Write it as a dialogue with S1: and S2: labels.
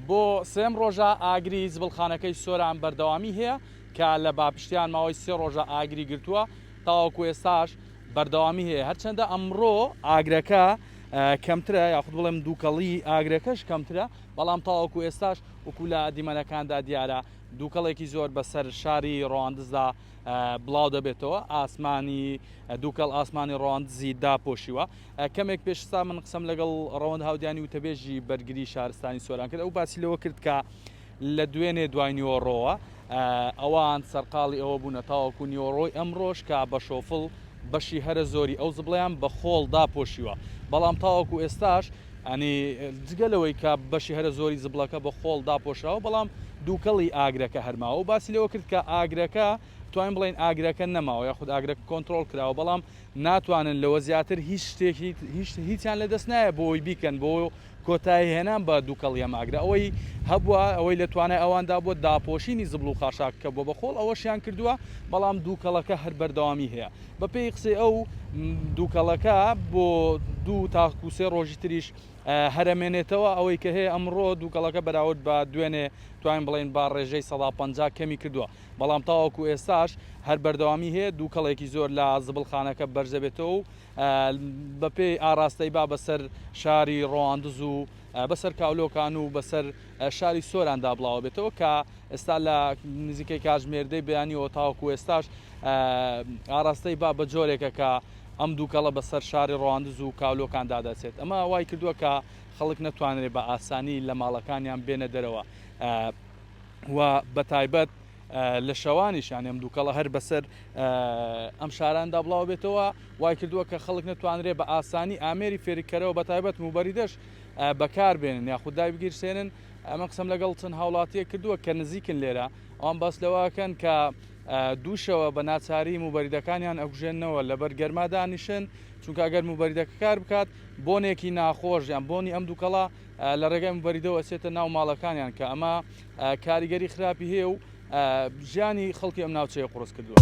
S1: بۆ سێم ڕۆژە ئاگری زبڵخانەکەی سۆران بەردەوامی هەیە کە لە باپشتیان ماوەی سێ ڕۆژە ئاگری گرتووە تاوەکو ئێستاش بەردەوامی هەیە هەرچەندە ئەمڕۆ ئاگرەکە کەمترە یاخود بڵێم دووکەڵی ئاگرەکەش کەمترە بەڵام تاوەکو ئێستاش وەکو لە دیمەنەکاندا دیارە دووکەڵێکی زۆر بەسەر شاری ڕواندزدا بڵاو دەبێتەوە ئاسمانی دووکەڵ ئاسمانی ڕواندزی داپۆشیوە کەمێک پێش ئێستا من قسەم لەگەڵ ڕەوەند هاودیانی وتەبێژی بەرگری شارستانی سۆران کرد ئەو باسی لەوە کرد کە لە دوێنێ دوای نیوەڕۆوە ئەوان سەرقاڵی ئەوە بوونە تاوەکو نیوەڕۆی ئەمڕۆش کە بە شۆفڵ بەشی هەرە زۆری ئەو زبڵیان بە خۆڵ داپۆشیوە بەڵام تاوەکو ئێستاش ئەنی جگە لەوەی کە بەشی هەرە زۆری زبڵەکە بە خۆڵ داپۆشراوە بەڵام دووکەڵی ئاگرەکە هەرماوە و باسی لەوە کرد کە ئاگرەکە توانین بڵێین ئاگرەکە نەماوە یاخود ئاگرەکە کۆنترۆڵ کراوە بەڵام ناتوانن لەوە زیاتر هیچ شتێکی هیچ هیچیان لەدەست نایە بۆ ئەوەی بیکەن بۆ کۆتایی هێنان بە دووکەڵی ئەم ئاگرە ئەوەی هەبووە ئەوەی لە توانای ئەواندا بووە داپۆشینی زبڵ و خاشاک کە بووە بە خۆڵ ئەوەشیان کردووە بەڵام دووکەڵەکە هەر بەردەوامی هەیە بەپێی قسەی ئەو دووکەڵەکە بۆ دوو تاکو سێ ڕۆژی تریش هەرەمێنێتەوە ئەوەی کە هەیە ئەمڕۆ دووکەڵەکە بەراورد بە دوێنێ توانین بڵێین بە ڕێژەی 50% کەمی کردووە بەڵام تاوەکو ئێستاش هەر بەردەوامی هەیە، دووکەڵێکی زۆر لە زبڵخانەکە بەرزدەبێتەوە و بەپێی ئاراستەی با بەسەر شاری ڕەواندز و بەسەر کاولۆکان و بەسەر شاری سۆراندا بڵاوەبێتەوە کە ئێستا لە نزیکەی کاتژمێر دەی بەیانیەوە تاوەکو ئێستاش ئاراستەی با بە جۆرێکە کە ئەم دووکەڵە بەسەر شاری ڕەواندز و کاولۆکاندا دەچێت ئەمە وای کردووە کە خەڵک نەتوانرێت بە ئاسانی لە ماڵەکانیان بێنە دەرەوە. و بەتایبەت لە شەوانیش یانی ئەم دووکەڵە هەر بەسەر ئەم شاراندا بڵاو بێتەوە وای کردووە کە خەڵک نەتوانرێت بە ئاسانی ئامێری فێرکەرەوە بەتایبەت موبەریدەش بەکار بێنن یاخود دای بگیرسێنن ئەمە قسەم لەگەڵ چەند هاوڵاتیە کردووە کە نزیکن لێرە ئەوان باس لەوەکەن کە دووشەوە بە ناچاری موبەریدەکانیان ئەکوژێنەوە لەبەر گەرما دانیشن چونکە ئەگەر موبەریدەکە کار بکات بۆنێکی ناخۆش یان بۆنی ئەم دووکەڵە لە ڕێگای موبەریدەوە ئەچێتە ناو ماڵەکانیان کە ئەمە کاریگەری خراپی هەیە و ژیانی خەڵکی ئەم ناوچەیە قوڕس کردووە.